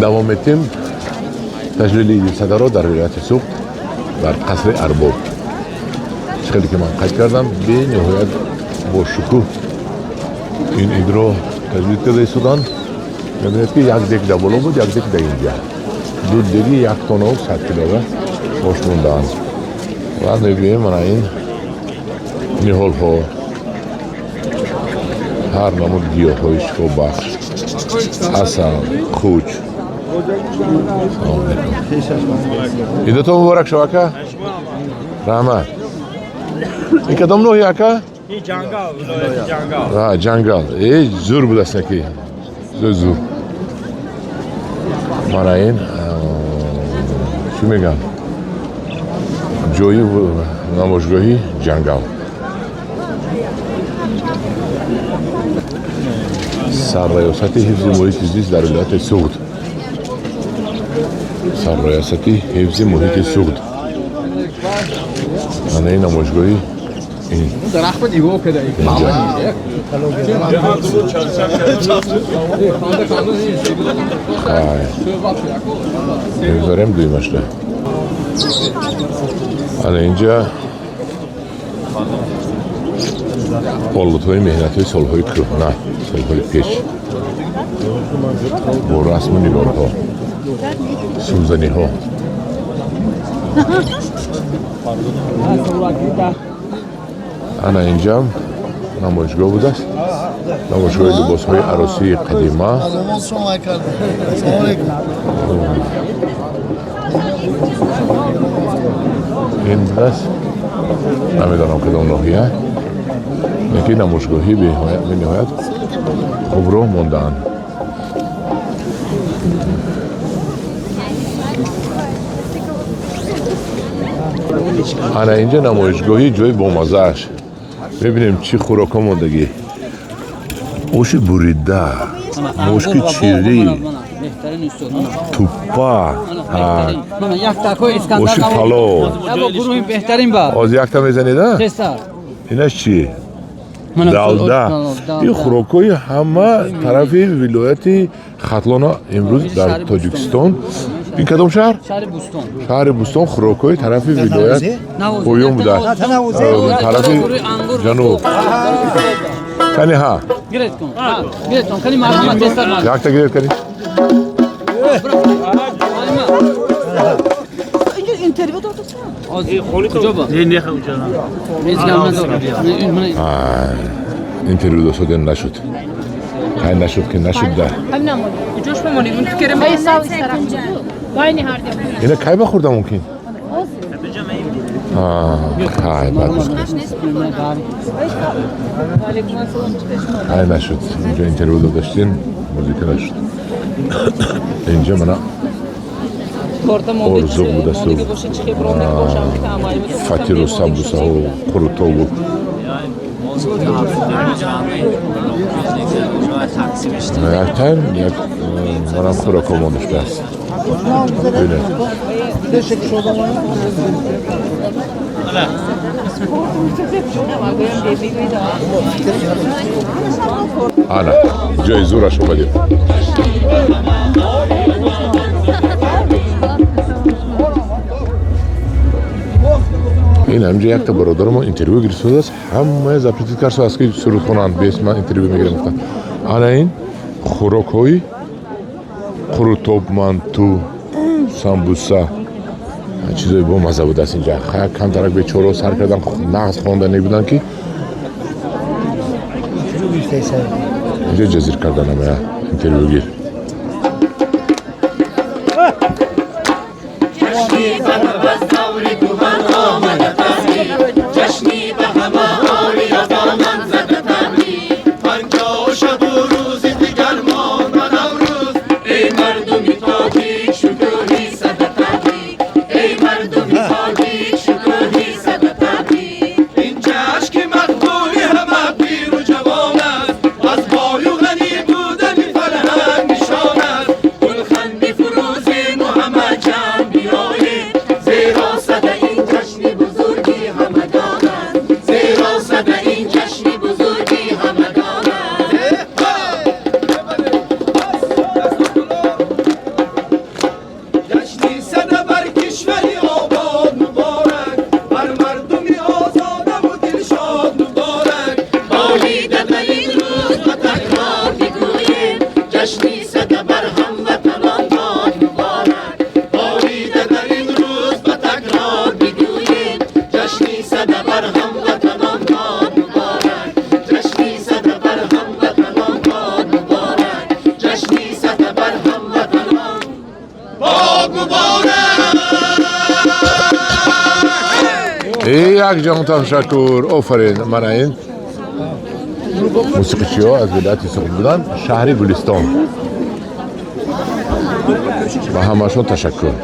Давом метем таҷлили иди Садаро дар вилояти Суғд, дар қасри Арбоб. Чӣ хеле ки ман қайд кардам, бениҳоят бо шукӯҳ ин идро таҷлил карда истоданд. Мебинед, ки як дег дар боло буд, як дег дар инҷа, ду деги 1 тоннаву 100 килога ош мондаанд. Ва мебинем, мана ин ниҳолҳо, ҳар намуд гиёҳҳои шифобахш, асал, хуч. Салом алейкум, идатон муборак шав, ака, раҳмат. Ин кадом ноҳия, ака? Ҷангал, вилояти Ҷангал. Ҷангал. Э, зур будааст, наки зур, зур. Мана ин чӣ мегӯям, ҷои намоишгоҳи Ҷангал. Сарраёсати ҳифзи муҳити зист дар вилояти Суғд, Сарраёсати ҳифзи муҳити Суғд. Ана ин намоишгоҳи ин Дарахт нигоҳ када. инҷа. Хай, мегузарем дуюмашда. Ана инҷа олотҳои меҳнатҳои солҳои кӯҳна, солҳои пеш, бо расму нигорҳо, сӯзаниҳо. Ана инҷам намоишгоҳ будааст, намоишгоҳи либосҳои арӯсии қадима. Ин будааст, намедонам кадом ноҳия, лекин намоишгоҳӣ бениҳоят хубро мондаанд. Ана инҷа намоишгоҳи ҷои бомаззааш. Мебинем, чӣ хӯрокҳо мондагӣ: оши бурида, мошки чирӣ, туппа, оши палов. Оз якта мезанед, инаш чӣ, далда. Ин хӯрокҳои ҳама тарафи вилояти Хатлона имрӯз дар Тоҷикистон. Ин кадом шаҳр? Шаҳри Бӯстон. Хӯрокҳои тарафи вилоят поён буда, тарафи ҷануб. Кани, ҳа, якта гиред, кани. Интервю додасан. Интервю досодем, нашуд. Хай, нашуд ки нашуд да. Ина кай бахӯрда мумкин? Хай, бад, хай, нашуд. Инҷо интервю додаштем, музика нашуд. Инҷа мана орзуқ будасту фатиру самбусаҳу қурутобу. Як тайм як манам хӯрокҳо монда шудааст. Бинед, ана ҷои зураш омадем. Ин ҳамҷа якта бародаро мо интервю гирифтааст, ҳамаи запретить кардааст, ки суруд хонанд. Бес ман интервю мегирам, гуфтам. Ана ин хӯрокҳои қурутоб, манту, самбуса, чизои бомазза будааст инҷа. Камтарак бечорао сар кардан, нағз хонда небуданд, ки инҷа ҷазир кардан ҳамая интервюгир. Як ҷон ташаккур, офарин. Мана ин мусиқичиҳо аз вилояти Суғд буданд, шаҳри Гулистон. Ба ҳамашон ташаккур.